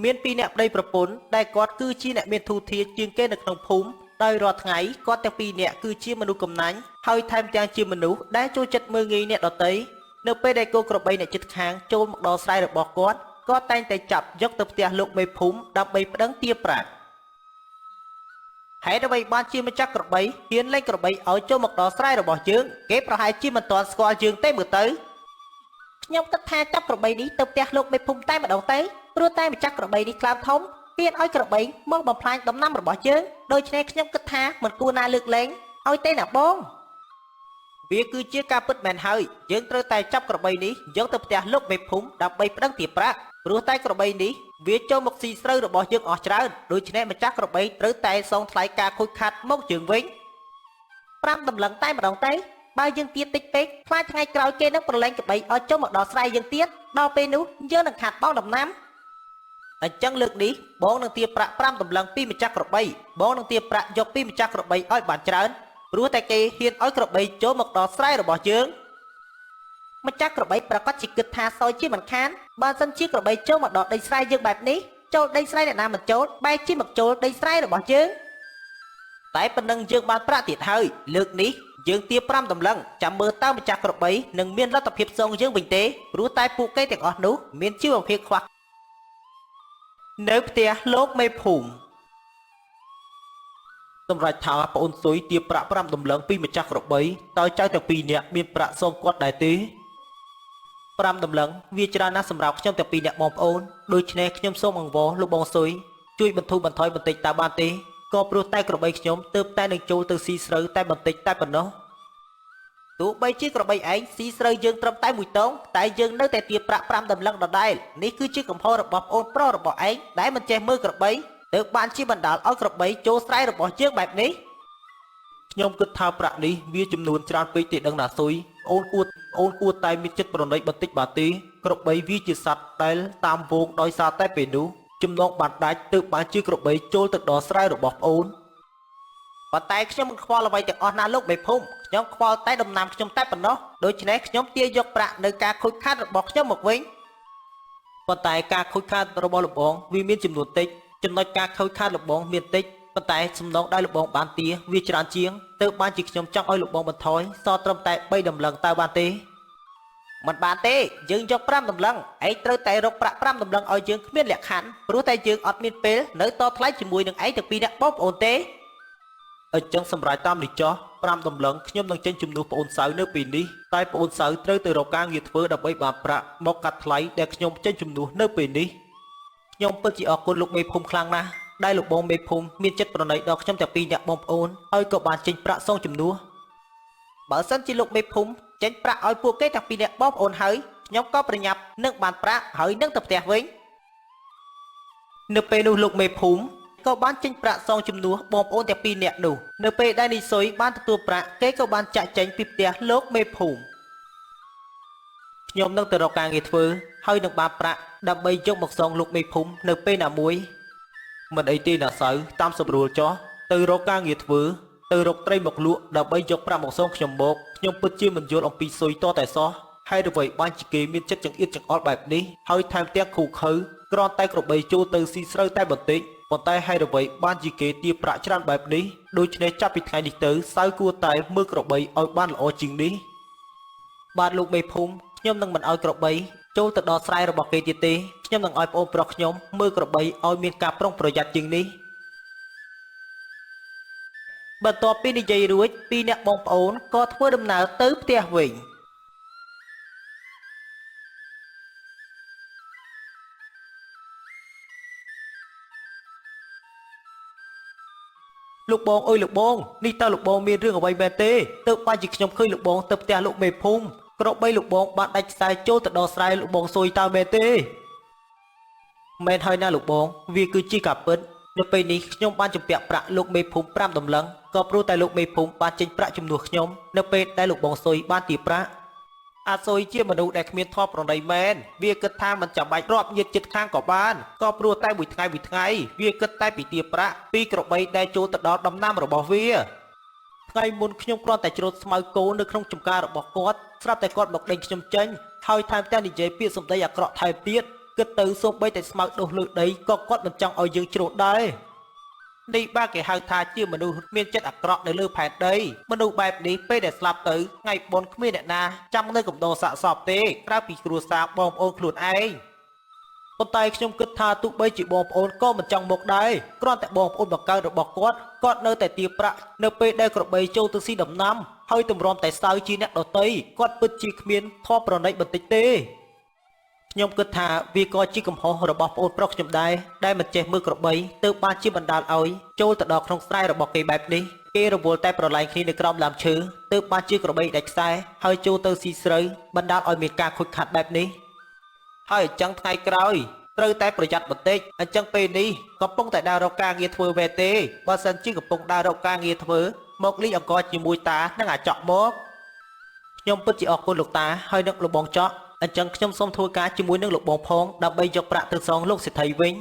មានពីរអ្នកប្តីប្រពន្ធដែលគាត់គឺជាអ្នកមានធូធាជាងគេនៅក្នុងភូមិដោយរាល់ថ្ងៃគាត់ទាំងពីរនាក់គឺជាមនុស្សកំណាញ់ហើយថែមទាំងជាមនុស្សដែលចូលចិត្តមើលងាយអ្នកដទៃនៅពេលដែលគោក្របីអ្នកជិតខាងចូលមកដល់ស្រែរបស់គាត់គាត់តែងតែចាប់យកទៅផ្ទះលោកមេភូមិដើម្បីប្តឹងទារប្រាក់ហេតុអ្វីបានជាម្ចាស់ក្របីហ៊ានលែងក្របីឲ្យចូលមកដល់ស្រែរបស់យើងគេប្រហែលជាមិនទាន់ស្គាល់យើងទេមើលទៅខ្ញុំគិតថាចាប់ក្របីនេះទៅផ្ទះលោកមេភូមិតែម្ដងទៅព្រោះតែម្ចាស់ក្របីនេះក្លាមធំហ៊ានឲ្យក្របីមកបំផ្លាញដំណាំរបស់យើងដូច្នេះខ្ញុំគិតថាមិនគួរណាលើកលែងឲ្យទេណាបងវាគឺជាការពិតមែនហើយយើងត្រូវតែចាប់ក្របីនេះយកទៅផ្ទះលោកមេភូមិដើម្បីប្តឹងទារប្រាក់ព្រោះតែក្របីនេះវាចូលមកស៊ីស្រូវរបស់យើងអស់ច្រើនដូច្នេះម្ចាស់ក្របីត្រូវតែសងថ្លៃការខូចខាតមកយើងវិញ5តម្លឹងតែម្ដងទៅបើយើងទៀតតិចពេកខ្លាចថ្ងៃក្រោយគេនឹងប្រឡែងក្របីឲ្យចូលមកដល់ស្រែយើងទៀតដល់ពេលនោះយើងនឹងខាតបង់ដំណាំអញ្ចឹងលើកនេះបងនឹងទារប្រាក់5តម្លឹងពីម្ចាស់ក្របីបងនឹងទារប្រាក់យកពីម្ចាស់ក្របីឲ្យបានច្រើនព្រោះតែគេហ៊ានឲ្យក្របីចូលមកដល់ស្រែរបស់យើងម្ចាស់ក្របីប្រកាសជាគិតថាសយជាមិនខានបើសិនជាក្របីចូលមកដល់ដីស្រែយើងបែបនេះចូលដីស្រែអ្នកណាមិនចូលបែរជាមកចូលដីស្រែរបស់យើងតែប៉ុណ្ណឹងយើងបានប្រាក់ទៀតហើយលើកនេះយើងទារ5តម្លឹងចាំមើលតើម្ចាស់ក្របីនឹងមានលទ្ធភាពសងយើងវិញទេព្រោះតែពួកគេទាំងអស់នោះមានជីវភាពខ្វះនៅផ្ទះលោកមេភូមិសម្រាប់ថាប្អូនស៊ុយទារប្រាក់5តម្លឹងពីម្ចាស់ក្របីតើចៅទាំងពីរនាក់មានប្រាក់សងគាត់ដែរទេ5តម្លឹងវាច្រើនណាស់សម្រាប់ខ្ញុំទាំងពីរនាក់បងប្អូនដូច្នេះខ្ញុំសូមអង្វរលោកបងស៊ុយជួយបន្ធូរបន្ថយបន្តិចតើបានទេក៏ព្រោះតែក្របីខ្ញុំទើបតែនឹងចូលទៅស៊ីស្រូវតែបន្តិចតែប៉ុណ្ណោះទោះបីជាក្របីឯងស៊ីស្រូវយើងត្រឹមតែមួយតងតែយើងនៅតែទារប្រាក់5តម្លឹងដដែលនេះគឺជាកំហុសរបស់ប្អូនប្រុសរបស់ឯងដែលមិនចេះមើលក្របីទើបបានជាបណ្ដាលឲ្យក្របីចូលស្រែរបស់យើងបែបនេះខ្ញុំគិតថាប្រាក់នេះវាចំនួនច្រើនពេកទេដឹងណាស៊ុយអូនគួរអូនគួរតែមានចិត្តប្រណិតបន្តិចបាទទេក្របីវាជាសត្វដែលតាមហ្វូងដោយសារតែពេលនោះចំណងបានដាច់ទើបបានជាក្របីចូលទៅដល់ស្រែរបស់ប្អូនប៉ុន្តែខ្ញុំមិនខ្វល់អ្វីទាំងអស់ណាលោកមេភូមិខ្ញុំខ្វល់តែដំណាំខ្ញុំតែប៉ុណ្ណោះដូច្នេះខ្ញុំទារយកប្រាក់នៅការខូចខាតរបស់ខ្ញុំមកវិញប៉ុន្តែការខូចខាតរបស់លបងវាមានចំនួនតិចចំណុចការខូចខាតលបងមានតិចប៉ុន្តែសំណងដែលលបងបានទាវាច្រើនជាងទើបបានជាខ្ញុំចង់ឲ្យលបងបន្ថយសល់ត្រឹមតែ3តម្លឹងតើបានទេមិនបានទេយើងយក5តម្លឹងឯងត្រូវតែរកប្រាក់5តម្លឹងឲ្យយើងគ្មានលក្ខខណ្ឌព្រោះតែយើងអត់មានពេលនៅតថ្លៃជាមួយនឹងឯងទាំងពីរនាក់បងប្អូនទេអញ្ចឹងសម្រាប់តាមនេះចោះ5តម្លឹងខ្ញុំនឹងចេញជំនួសប្អូនសៅនៅពេលនេះតែប្អូនសៅត្រូវទៅរកការងារធ្វើដើម្បីបានប្រាក់មកកាត់ថ្លៃដែលខ្ញុំចេញជំនួសនៅពេលនេះខ្ញុំពិតជាអរគុណលោកមេភូមិខ្លាំងណាស់ដែលលោកបងមេភូមិមានចិត្តប្រណីដល់ខ្ញុំទាំងពីរនាក់បងប្អូនហើយក៏បានចេញប្រាក់សងជំនួសបើសិនជាលោកមេភូមិចេញប្រាក់ឲ្យពួកគេទាំងពីរនាក់បងប្អូនហើយខ្ញុំក៏ប្រញាប់នឹងបានប្រាក់ហើយនឹងទៅផ្ទះវិញនៅពេលនោះលោកមេភូមិក៏បានចេញប្រាក់សងជំនួសបងប្អូនទាំងពីរនាក់នោះនៅពេលដែលនីសុយបានទទួលប្រាក់គេក៏បានចាក់ចេញពីផ្ទះលោកមេភូមិខ្ញុំនឹងទៅរកការងារធ្វើហើយនឹងបានប្រាក់ដើម្បីយកមកសងលោកមេភូមិនៅពេលណាមួយមិនអីទេណាសៅតាមសម្រួលចោះទៅរកការងារធ្វើទៅរកត្រីមកលក់ដើម្បីយកប្រាក់មកសងខ្ញុំមកខ្ញុំពិតជាមិនយល់អំពីស៊ុយតតែសោះហើយអ្វីបានជាគេមានចិត្តចង្អៀតចង្អល់បែបនេះហើយថែមទាំងខូខើគ្រាន់តែក្របីចូលទៅស៊ីស្រូវតែបន្តិចប៉ុន្តែហេតុអ្វីបានជាគេទារប្រាក់ច្រើនបែបនេះដូច្នេះចាប់ពីថ្ងៃនេះទៅសៅគួរតែមើលក្របីឲ្យបានល្អជាងនេះបាទលោកមេភូមិខ្ញុំនឹងមិនឲ្យក្របីចូលទៅដល់ស្រែរបស់គេទៀតទេខ្ញុំនឹងឲ្យប្អូនប្រុសខ្ញុំមើលក្របីឲ្យមានការប្រុងប្រយ័ត្នជាងនេះបន្ទាប់ពីនិយាយរួចពីរអ្នកបងប្អូនក៏ធ្វើដំណើរទៅផ្ទះវិញលោកបងអើយលោកបងនេះតើលោកបងមានរឿងអ្វីមែនទេទើបបានជាខ្ញុំឃើញលោកបងទៅផ្ទះលោកមេភូមិក្របីលោកបងបានដាច់ខ្សែចូលទៅដល់ស្រែលោកបងស៊ុយតើមែនទេមែនហើយណាលោកបងវាគឺជាការពិតនៅពេលនេះខ្ញុំបានជំពាក់ប្រាក់លោកមេភូមិ5តម្លឹងក៏ព្រោះតែលោកមេភូមិបានចេញប្រាក់ជំនួសខ្ញុំនៅពេលដែលលោកបងស៊ុយបានទារប្រាក់អាស៊ុយជាមនុស្សដែលគ្មានធម៌ប្រណីមែនវាគិតថាមិនចាំបាច់រាប់ញាតិចិត្តខាងក៏បានក៏ព្រោះតែមួយថ្ងៃមួយថ្ងៃវាគិតតែពីទារប្រាក់ពីក្របីដែលចូលទៅដល់ដំណាំរបស់វាថ្ងៃមុនខ្ញុំគ្រាន់តែច្រូតស្មៅគោនៅក្នុងចំការរបស់គាត់ស្រាប់តែគាត់មកដេញខ្ញុំចេញហើយថែមទាំងនិយាយពាក្យសម្ដីអាក្រក់ថែមទៀត គិតទៅសូម្បីតែស្មៅដុះលើដីក៏គាត់មិនចង់ឲ្យយើងជ្រោះដែរនេះបាទគេហៅថាជាមនុស្សមានចិត្តអាក្រក់នៅលើផែនដីមនុស្សបែបនេះពេលដែលស្លាប់ទៅថ្ងៃបុណ្យគ្មានអ្នកណាចាំនៅកំដរសាកសពទេក្រៅពីគ្រួសារបងប្អូនខ្លួនឯងប៉ុន្តែខ្ញុំគិតថាទោះបីជាបងប្អូនក៏មិនចង់មកដែរគ្រាន់តែបងប្អូនបង្កើតរបស់គាត់គាត់នៅតែទារប្រាក់នៅពេលដែលក្របីចូលទៅស៊ីដំណាំហើយទម្រាំតែសៅជាអ្នកដទៃគាត់ពិតជាគ្មានធម៌ប្រណិតបន្តិចទេខ្ញុំគិតថាវាក៏ជាកំហុសរបស់ប្អូនប្រុសខ្ញុំដែរដែលមិនចេះមើលក្របីទើបបានជាបណ្ដាលឲ្យចូលទៅដល់ក្នុងស្រែរបស់គេបែបនេះគេរវល់តែប្រឡែងគ្នានៅក្រោមដើមឈើទើបបានជាក្របីដាច់ខ្សែហើយចូលទៅស៊ីស្រូវបណ្ដាលឲ្យមានការខូចខាតបែបនេះហើយអញ្ចឹងថ្ងៃក្រោយត្រូវតែប្រយ័ត្នបន្តិចអញ្ចឹងពេលនេះកំពុងតែដើររកការងារធ្វើវេទេបើសិនជាកំពុងដើររកការងារធ្វើមកលីអង្គជាមួយតានិងអាចក់មកខ្ញុំពិតជាអរគុណលោកតាហើយនិងលោកបងចក់អញ្ចឹងខ្ញុំសូមធ្វើការជាមួយនឹងលោកបងផងដើម្បីយកប្រាក់ទៅសងលោកសេដ្ឋីវិញ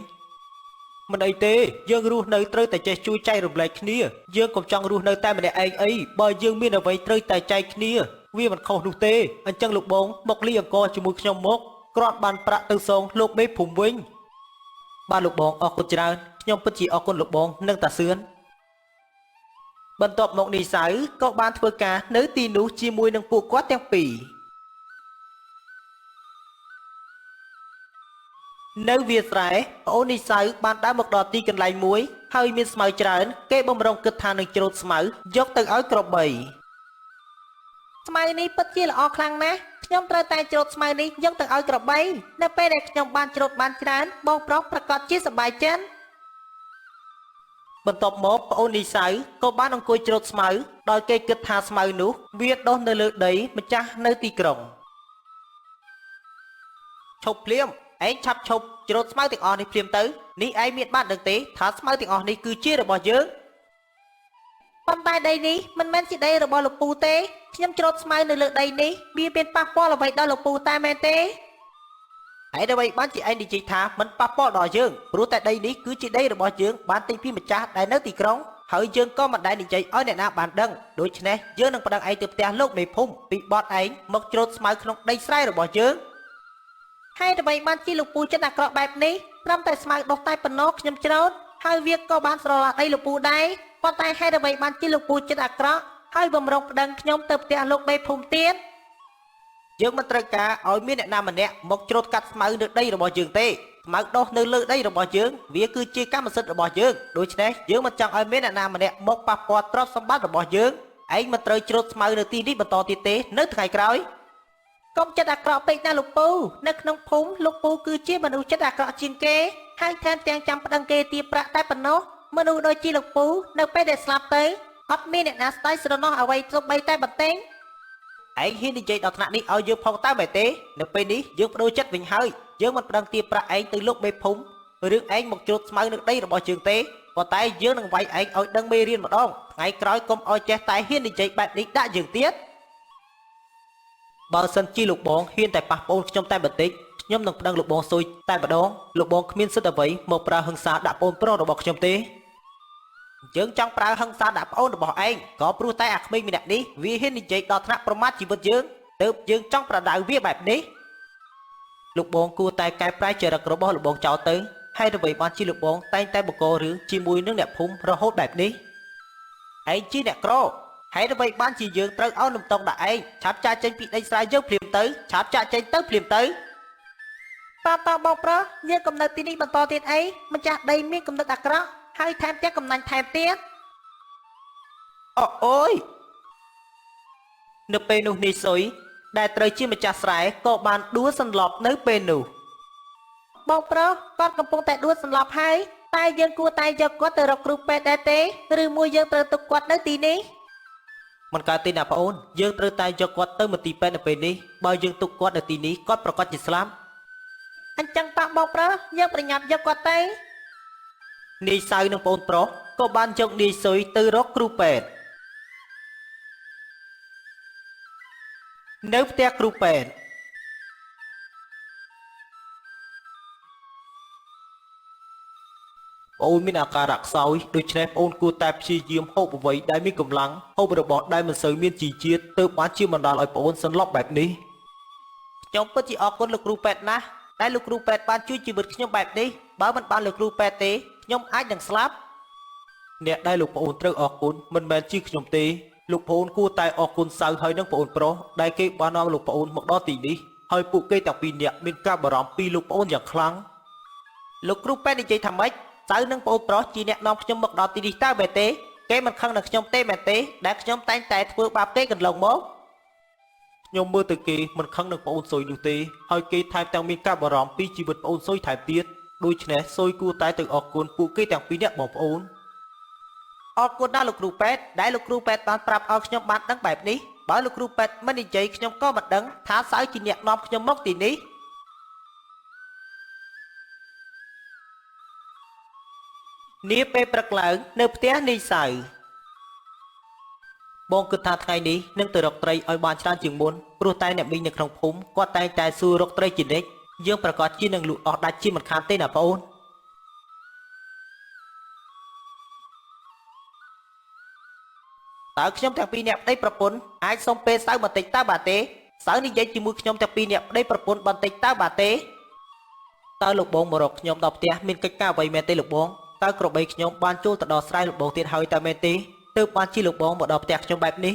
មិនអីទេយើងរស់នៅត្រូវតែចេះជួយចែករំលែកគ្នាយើងកុំចង់រស់នៅតែម្នាក់ឯងអីបើយើងមានអ្វីត្រូវតែចែកគ្នាវាមិនខុសនោះទេអញ្ចឹងលោកបងមកលីអង្គជាមួយខ្ញុំមកគ្រាន់បានប្រាក់ទៅសងលោកមេភូមិវិញបាទលោកបងអរគុណច្រើនខ្ញុំពិតជាអរគុណលោកបងនិងតាសឿនបន្ទាប់មកនីសៅក៏បានធ្វើការនៅទីនោះជាមួយនឹងពួកគាត់ទាំងពីរនៅវាលស្រែប្អូននីសៅបានដើរមកដល់ទីកន្លែងមួយហើយមានស្មៅច្រើនគេបំរុងគិតថានឹងច្រូតស្មៅយកទៅឲ្យក្របី ស្មៅនេះពិតជាល្អខ្លាំងណាស់ខ្ញុំត្រូវតែច្រូតស្មៅនេះយកទៅឲ្យក្របីនៅពេលដែលខ្ញុំបានច្រូតបានច្រើនបងប្រុសប្រកាសជាសប្បាយចិត្ត បន្ទាប់មកប្អូននីសៅក៏បានអង្គុយច្រូតស្មៅដោយគេគិតថាស្មៅនោះវាដុះនៅលើដីម្ចាស់នៅទីក្រុងឈប់ភ្លាមឯងឆាប់ឈប់ច្រូតស្មៅទាំងអស់នេះភ្លាមទៅនេះឯងមានបានដឹងទេថាស្មៅទាំងអស់នេះគឺជារបស់យើង ប៉ុន្តែដីនេះមិនមែនជាដីរបស់លោកពូទេខ្ញុំច្រូតស្មៅនៅលើដីនេះវាមានប៉ះពាល់អ្វីដល់លោកពូតែមែនទេ ហេតុអ្វីបានជាឯងនិយាយថាមិនប៉ះពាល់ដល់យើងព្រោះតែដីនេះគឺជាដីរបស់យើងបានទិញពីម្ចាស់ដែលនៅទីក្រុងហើយយើងក៏មិនដែលនិយាយឲ្យអ្នកណាបានដឹងដូច្នេះយើងនឹងប្តឹងឯងទៅផ្ទះលោកមេភូមិពីបទឯងមកច្រូតស្មៅក្នុងដីស្រែរបស់យើង ហេតុអ្វីបានជាលោកពូចិត្តអាក្រក់បែបនេះត្រឹមតែស្មៅដុះតែប៉ុណ្ណោះខ្ញុំច្រូតហើយវាក៏បានស្រឡាដីលោកពូដែរប៉ុន្តែហេតុអ្វីបានជាលោកពូចិត្តអាក្រក់ហើយបំរុងប្តឹងខ្ញុំទៅផ្ទះលោកមេភូមិទៀត យើងមិនត្រូវការឲ្យមានអ្នកណាម្នាក់មកច្រូតកាត់ស្មៅនៅដីរបស់យើងទេស្មៅដុះនៅលើដីរបស់យើងវាគឺជាកម្មសិទ្ធិរបស់យើងដូច្នេះយើងមិនចង់ឲ្យមានអ្នកណាម្នាក់មកប៉ះពាល់ទ្រព្យសម្បត្តិរបស់យើងឯងមិនត្រូវច្រូតស្មៅនៅទីនេះបន្តទៀតទេនៅថ្ងៃក្រោយ កុំចិត្តអាក្រក់ពេកណាលោកពូនៅក្នុងភូមិលោកពូគឺជាមនុស្សចិត្តអាក្រក់ជាងគេហើយថែមទាំងចាំប្តឹងគេទារប្រាក់តែប៉ុណ្ណោះមនុស្សដូចជាលោកពូនៅពេលដែលស្លាប់ទៅអត់មានអ្នកណាស្ដាយស្រណោះអ្វីសូម្បីតែបន្តិច ឯងហ៊ាននិយាយដល់ថ្នាក់នេះឲ្យយើងផងតើមែនទេនៅពេលនេះយើងបដូរចិត្តវិញហើយយើងមិនប្តឹងទារប្រាក់ឯងទៅលោកមេភូមិរឿងឯងមកច្រូតស្មៅនៅដីរបស់យើងទេប៉ុន្តែយើងនឹងវាយឯងឲ្យដឹងមេរៀនម្ដងថ្ងៃក្រោយកុំឲ្យចេះតែហ៊ាននិយាយបែបនេះដាក់យើងទៀតបើសិនជាលោកបងហ៊ានតែប៉ះប្អូនខ្ញុំតែបន្តិចខ្ញុំនឹងប្តឹងលោកបងស៊ុយតែម្ដងលោកបងគ្មានសិទ្ធិអ្វីមកប្រើហិង្សាដាក់ប្អូនប្រុសរបស់ខ្ញុំទេយើងចង់ប្រើហិង្សាដាក់ប្អូនរបស់ឯងក៏ព្រោះតែអាក្មេងម្នាក់នេះវាហ៊ាននិយាយដល់ថ្នាក់ប្រមាថជីវិតយើងទើបយើងចង់ប្រដៅវាបែបនេះលោកបងគួរតែកែប្រែចរិតរបស់លោកបងចោលទៅហើយអ្វីបានជាលោកបងតែងតែបង្ករឿងជាមួយនឹងអ្នកភូមិរហូតបែបនេះឯងជាអ្នកក្រហើយអ្វីបានជាយើងត្រូវឲ្យនំតុងដាក់ឯងឆាប់ចាកចេញពីដីស្រែយើងភ្លាមទៅឆាប់ចាកចេញទៅភ្លាមទៅ តតបងប្រុសយើងកំណត់ទីនេះបន្តទៀតអីម្ចាស់ដីមានកំណត់អាក្រក់ហើយថែមទាំងកំណាញ់ថែមទៀត អូអូយនៅពេលនោះនីសុយដែលត្រូវជាម្ចាស់ស្រែក៏បានដួលសន្លប់នៅពេលនោះ បងប្រុសគាត់កំពុងតែដួលសន្លប់ហើយតែយើងគួរតែយកគាត់ទៅរកគ្រូពេទ្យដែរទេឬមួយយើងត្រូវទុកគាត់នៅទីនេះ មិនកើតទេណាប្អូនយើងត្រូវតែយកគាត់ទៅមន្ទីរពេទ្យនៅពេលនេះបើយើងទុកគាត់នៅទីនេះគាត់ប្រកាសជាស្លាប់ អញ្ចឹងតោះបងប្រុសយើងប្រញាប់យកគាត់ទៅ នាយសៅនិងប្អូនប្រុសក៏បានយកនាយសុយទៅរកគ្រូពេទ្យនៅផ្ទះគ្រូពេទ្យប្អូនមានអាការៈខ្សោយដូច្នេះប្អូនគួរតែព្យាយាមហូបអ្វីដែលមានកម្លាំងហូបរបស់ដែលមិនសូវមានជីជាតិទើបបានជាបណ្ដាលឲ្យប្អូនសន្លប់បែបនេះខ្ញុំពិតជាអរគុណលោកគ្រូពេទ្យណាស់ ដែលលោកគ្រូពេទ្យបានជួយជីវិតខ្ញុំបែបនេះបើមិនបានលោកគ្រូពេទ្យទេខ្ញុំអាចនឹងស្លាប់អ្នកដែលលោកប្អូនត្រូវអរគុណមិនមែនជាខ្ញុំទេលោកប្អូនគួរតែអរគុណសៅហើយនឹងប្អូនប្រុសដែលគេបាននាំលោកប្អូនមកដល់ទីនេះហើយពួកគេទាំងពីរនាក់មានការបារម្ភពីលោកប្អូនយ៉ាងខ្លាំងលោកគ្រូពេទ្យនិយាយថាម៉េចសៅនិងប្អូនប្រុសជាអ្នកនាំខ្ញុំមកដល់ទីនេះតើមែនទេគេមិនខឹងនឹងខ្ញុំទេមែនទេដែលខ្ញុំតែងតែធ្វើបាបគេកន្លងមកខ្ញុំមើលទៅគេមិនខឹងនឹងប្អូនសុយនោះទេហើយគេថែមទាំងមានការបារម្ភពីជីវិតប្អូនសុយថែមទៀតដូច្នេះសុយគួរតែទៅអរគុណពួកគេទាំងពីរនាក់បងប្អូនអរគុណដល់លោកគ្រូពេទ្យដែលលោកគ្រូពេទ្យបានប្រាប់ឲ្យខ្ញុំបានដឹងបែបនេះបើលោកគ្រូពេទ្យមិននិយាយខ្ញុំក៏មិនដឹងថាសៅជាអ្នកនាំខ្ញុំមកទីនេះនាពេលព្រឹកឡើងនៅផ្ទះនាយសៅបងគិតថាថ្ងៃនេះនឹងទៅរកត្រីឲ្យបានច្រើនជាងមុនព្រោះតែអ្នកមីងនៅក្នុងភូមិគាត់តែងតែសួររកត្រីជានិច្ចយើងប្រកាសជានឹងលក់អស់ដាច់ជាមិនខានទេណាប្អូនតើខ្ញុំទាំងពីរនាក់ប្តីប្រពន្ធអាចសុំពេលសៅបន្តិចតើបាទទេសៅនិយាយជាមួយខ្ញុំទាំងពីរនាក់ប្តីប្រពន្ធបន្តិចតើបាទទេតើលោកបងមករកខ្ញុំដល់ផ្ទះមានកិច្ចការអ្វីមែនទេលោកបងតើក្របីខ្ញុំបានចូលទៅដល់ស្រែលោកបងទៀតហើយតើមែនទេទើបបានជាលោកបងមកដល់ផ្ទះខ្ញុំបែបនេះ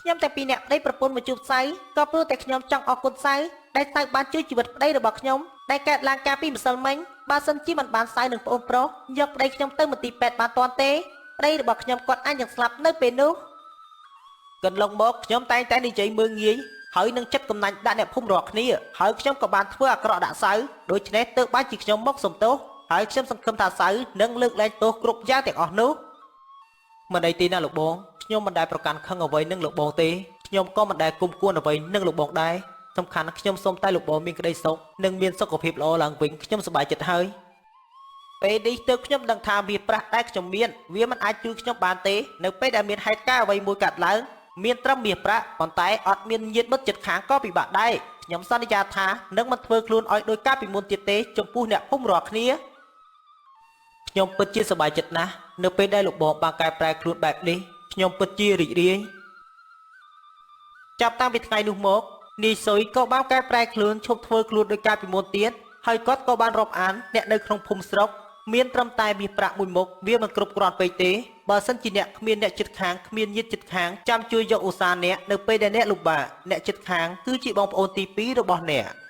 ខ្ញុំតែពីរអ្នកប្តីប្រពន្ធមកជួបសៅក៏ព្រោះតែខ្ញុំចង់អរគុណសៅដែលសៅបានជួយជីវិតប្តីរបស់ខ្ញុំដែលកើតឡើងកាលពីម្សិលមិញបើសិនជាមិនបានសៅនឹងប្អូនប្រុសយកប្តីខ្ញុំទៅមន្ទីរពេទ្យបានទាន់ទេប្តីរបស់ខ្ញុំគាត់អាចនឹងស្លាប់នៅពេលនោះកន្លងមកខ្ញុំតែងតែនិយាយមើងងាយហើយនឹងចិត្តកំណាញ់ដាក់អ្នកភូមិរាល់គ្នាហើយខ្ញុំក៏បានធ្វើអាក្រក់ដាក់សៅដូច្នេះទើបបានជាខ្ញុំមកសុំទោសហើយខ្ញុំសង្ឃឹមថាសៅនឹងលើកលែងទោសគ្រប់យ៉ាងទាំងអស់នោះមិនអីទេណាលោកបងខ្ញុំមិនដែលប្រកាន់ខឹងអ្វីនឹងលោកបងទេខ្ញុំក៏មិនដែលគុំគួនអ្វីនឹងលោកបងដែរសំខាន់ខ្ញុំសូមតែលោកបងមានក្តីសុខនិងមានសុខភាពល្អឡើងវិញខ្ញុំសប្បាយចិត្តហើយពេលនេះទើបខ្ញុំដឹងថាវាប្រាស់ដែលខ្ញុំមានវាមិនអាចជួយខ្ញុំបានទេនៅពេលដែលមានហេតុការណ៍អ្វីមួយកើតឡើងមានត្រឹមមាសប្រាក់ប៉ុន្តែអត់មានញាតិមិត្តជិតខាងក៏ពិបាកដែរខ្ញុំសន្យាថានឹងមិនធ្វើខ្លួនឲ្យដូចកាលពីមុនទៀតទេចំពោះអ្នកភូមិរាល់គ្នាខ្ញុំពិតជាសប្បាយចិត្តណាស់នៅពេលដែលលោកបងបានកែប្រែខ្លួនបែបនេះខ្ញុំពិតជារីករាយចាប់តាំងពីថ្ងៃនោះមកនាយសុយក៏បានកែប្រែខ្លួនឈប់ធ្វើខ្លួនដោយកាលពីមុនទៀតហើយគាត់ក៏បានរាប់អានអ្នកនៅក្នុងភូមិស្រុកមានត្រឹមតែមាសប្រាក់មួយមុខវាមិនគ្រប់គ្រាន់ពេកទេបើសិនជាអ្នកគ្មានអ្នកជិតខាងគ្មានញាតិជិតខាងចាំជួយយកឧស្សាហ៍អ្នកនៅពេលដែលអ្នកលំបាកអ្នកជិតខាងគឺជាបងប្អូនទី2របស់អ្នក។